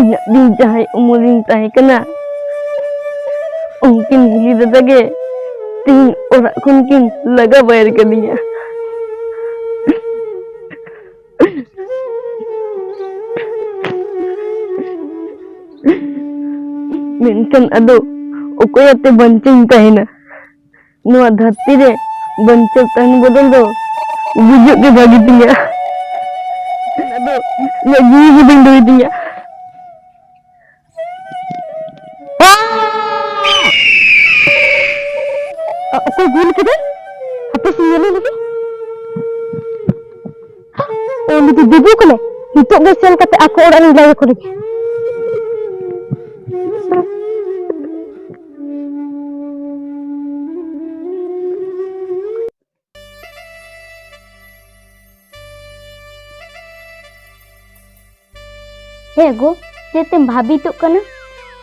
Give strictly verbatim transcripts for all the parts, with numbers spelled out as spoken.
ᱤᱧᱟᱹᱜ ᱫᱤᱱ ᱡᱟᱦᱟᱸᱭ ᱩᱢᱩᱞᱤᱧ ᱛᱟᱦᱮᱸ ᱠᱟᱱᱟ, ᱩᱱᱠᱤᱱ ᱦᱤᱞᱤ ᱫᱟᱫᱟ ᱜᱮ ᱛᱮᱦᱮᱧ ᱚᱲᱟᱜ ᱠᱷᱚᱱ ᱠᱤᱱ ᱞᱟᱜᱟ ᱵᱟᱭᱨ ᱠᱟᱫᱤᱧᱟ᱾ ᱢᱮᱱᱠᱷᱟᱱ ᱟᱫᱚ ᱚᱠᱚᱭᱟᱛᱮ ᱵᱟᱧᱪᱟᱣᱤᱧ ᱛᱟᱦᱮᱱᱟ? ᱱᱚᱣᱟ ᱫᱷᱟᱹᱨᱛᱤ ᱨᱮ ᱵᱟᱧᱪᱟᱣ ᱛᱟᱦᱮᱱ ᱵᱚᱫᱚᱞ ᱫᱚ ᱜᱩᱡᱩᱜ ᱜᱮ ᱵᱷᱟᱹᱜᱤ ᱛᱤᱧᱟ᱾ ᱟᱫᱚ ᱤᱧᱟᱹᱜ ᱡᱤᱣᱤ ᱜᱮ ᱵᱟᱹᱧ ᱫᱚᱦᱚᱭ ᱛᱤᱧᱟ᱾ ᱚᱠᱚᱭ ᱜᱳᱞ ᱠᱮᱫᱟ? ᱦᱟᱯᱮ ᱥᱮᱧ ᱧᱮᱞ ᱞᱮᱜᱮ᱾ ᱚ, ᱩᱱᱤ ᱫᱚ ᱫᱤᱫᱤ ᱠᱟᱱᱟᱭ᱾ ᱱᱤᱛᱚᱜ ᱜᱮ ᱥᱮᱱ ᱠᱟᱛᱮ ᱟᱠᱚ ᱚᱲᱟᱜ ᱨᱤᱧ ᱞᱟᱹᱭ ᱟᱠᱚ ᱞᱮᱜᱮ᱾ ᱦᱮᱸ ᱜᱳ, ᱪᱮᱫ ᱮᱢ ᱵᱷᱟᱵᱤᱛᱚᱜ ᱠᱟᱱᱟ?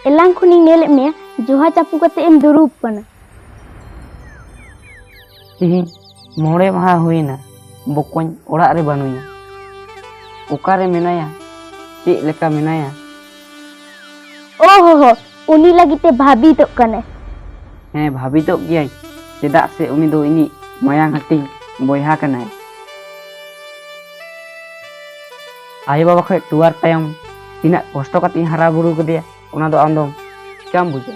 ᱮᱞᱟᱝ ᱠᱷᱚᱱᱤᱧ ᱧᱮᱞᱮᱫ ᱢᱮᱭᱟ ᱡᱚᱦᱟ ᱪᱟᱯᱚ ᱠᱟᱛᱮ ᱮᱢ ᱫᱩᱲᱩᱵ ᱠᱟᱱᱟ᱾ ᱛᱤᱦᱤᱧ ᱢᱚᱬᱮ ᱢᱟᱦᱟ ᱦᱩᱭᱱᱟ, ᱵᱚᱠᱚᱧ ᱚᱲᱟᱜ ᱨᱮ ᱵᱟᱹᱱᱩᱭᱟ᱾ ᱚᱠᱟᱨᱮ ᱢᱮᱱᱟᱭᱟ? ᱪᱮᱫ ᱞᱮᱠᱟ ᱢᱮᱱᱟᱭᱟ? ᱳ ᱦᱳ ᱦᱳ, ᱩᱱᱤ ᱞᱟᱹᱜᱤᱫ ᱛᱮ ᱵᱷᱟᱵᱤᱛᱚᱜ ᱠᱟᱱᱟᱭ᱾ ᱦᱮᱸ, ᱵᱷᱟᱵᱤᱛᱚᱜ ᱜᱮᱭᱟᱭ, ᱪᱮᱫᱟᱜ ᱥᱮ ᱩᱱᱤ ᱫᱚ ᱤᱧᱤᱡ ᱢᱟᱭᱟᱝ ᱦᱟᱹᱴᱤᱧ ᱵᱚᱭᱦᱟ ᱠᱟᱱᱟᱭ᱾ ᱟᱭᱳ ᱵᱟᱵᱟ ᱠᱷᱚᱱ ᱴᱩᱣᱟᱨ ᱛᱟᱭᱚᱢ ᱛᱤᱱᱟᱹᱜ ᱠᱚᱥᱴᱚ ᱠᱟᱛᱮᱧ ᱦᱟᱨᱟ ᱵᱩᱨᱩ ᱠᱟᱫᱮᱭᱟ, ᱚᱱᱟ ᱫᱚ ᱟᱢ ᱫᱚ ᱪᱤᱠᱟᱢ ᱵᱩᱡᱟ?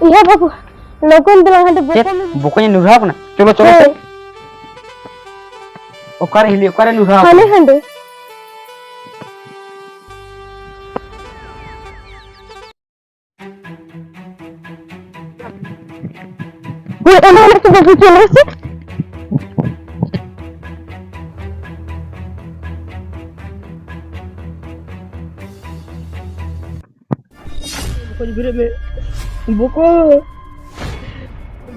ᱤᱭᱟᱹ ᱵᱟᱹᱵᱩ, ᱞᱚᱜᱚᱱ ᱫᱮᱞᱟ ᱦᱟᱸᱰᱮ ᱪᱮᱫ? ᱵᱚᱠᱚᱧ ᱵᱚᱠᱚᱧᱮ ᱱᱩᱨᱦᱟᱣ ᱠᱟᱱᱟ? ᱪᱚᱞᱚ, ᱪᱚᱞᱚ᱾ ᱦᱳᱭ᱾ ᱚᱠᱟᱨᱮ ᱦᱤᱞᱤ, ᱚᱠᱟᱨᱮ ᱱᱩᱨᱦᱟᱣ ᱦᱟᱱᱮ ᱠᱟᱱᱟ? ᱦᱟᱸᱰᱮ᱾ ᱦᱳᱭ, ᱚᱱᱟ ᱚᱱᱟ ᱪᱚ ᱵᱟᱹᱵᱩ, ᱪᱚᱞᱚ ᱥᱮ᱾ ᱵᱚᱠᱚᱧ, ᱵᱮᱨᱮᱫ ᱢᱮ᱾ ᱵᱚᱠᱚᱧ᱾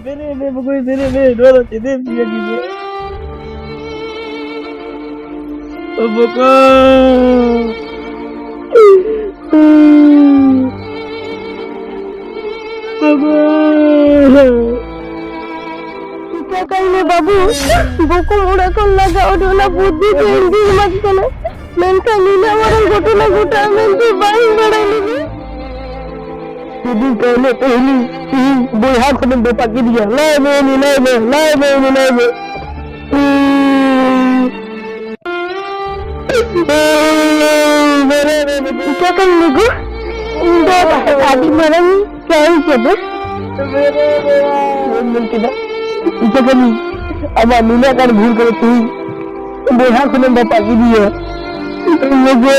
ᱵᱮᱨᱮᱫ ᱢᱮ, ᱵᱚᱠᱚᱧ, ᱵᱮᱨᱮᱫ ᱢᱮ᱾ ᱱᱚᱣᱟ ᱫᱚ ᱪᱮᱫ ᱮᱢ ᱪᱤᱠᱟᱹ ᱠᱮᱫᱟ? ᱚ, ᱵᱚᱠᱚᱧ᱾ ᱵᱚᱠᱚᱧ᱾ ᱪᱤᱠᱟᱹ ᱠᱟᱭ ᱢᱮ ᱵᱟᱹᱵᱩ, ᱵᱚᱠᱚᱧ ᱚᱲᱟᱜ ᱠᱷᱚᱱ ᱞᱟᱜᱟ ᱩᱰᱩᱠ ᱚᱱᱟ ᱵᱩᱫᱽᱫᱷᱤ ᱫᱚ ᱤᱧ ᱜᱤᱧ ᱮᱢᱟᱫ ᱠᱟᱱᱟ᱾ ᱢᱮᱱᱠᱷᱟᱱ ᱱᱤᱱᱟᱹᱜ ᱢᱟᱨᱟᱝ ᱜᱷᱚᱴᱚᱱᱟ ᱜᱷᱚᱴᱟᱜᱼᱟ ᱢᱮᱱᱛᱮ ᱵᱟᱹᱧ ᱵᱟᱲᱟᱭ ᱞᱮᱫᱟ᱾ ᱡᱩᱫᱤ ᱛᱟᱦᱞᱮ ᱛᱮᱦᱮᱧ ᱤᱧ ᱵᱚᱭᱦᱟ ᱠᱷᱚᱱᱮᱢ ᱵᱟᱯᱟᱜ ᱠᱮᱫᱤᱧᱟ, ᱞᱟᱹᱭ ᱢᱮ ᱩᱱᱤ, ᱞᱟᱹᱭ ᱢᱮ, ᱞᱟᱹᱭ ᱢᱮ ᱩᱱᱤ, ᱞᱟᱹᱭ ᱢᱮ᱾ ᱪᱤᱠᱟᱹ ᱠᱟᱹᱧ ᱞᱩᱜᱩ? ᱤᱧ ᱫᱚ ᱟᱹᱰᱤ ᱢᱟᱨᱟᱝ ᱪᱟᱹᱭ ᱠᱮᱫᱟ᱾ ᱪᱮᱫ ᱮᱢ ᱢᱮᱱ ᱠᱮᱫᱟ? ᱪᱤᱠᱟᱹ ᱠᱟᱹᱧ? ᱟᱢᱟᱜ ᱱᱩᱱᱟᱹᱜ ᱜᱟᱱ ᱵᱷᱩᱞ ᱠᱟᱛᱮ ᱛᱮᱦᱮᱧ ᱵᱚᱭᱦᱟ ᱠᱷᱚᱱᱮᱢ ᱵᱟᱯᱟᱜ ᱠᱮᱫᱤᱧᱟ᱾ ᱞᱩᱜᱩ᱾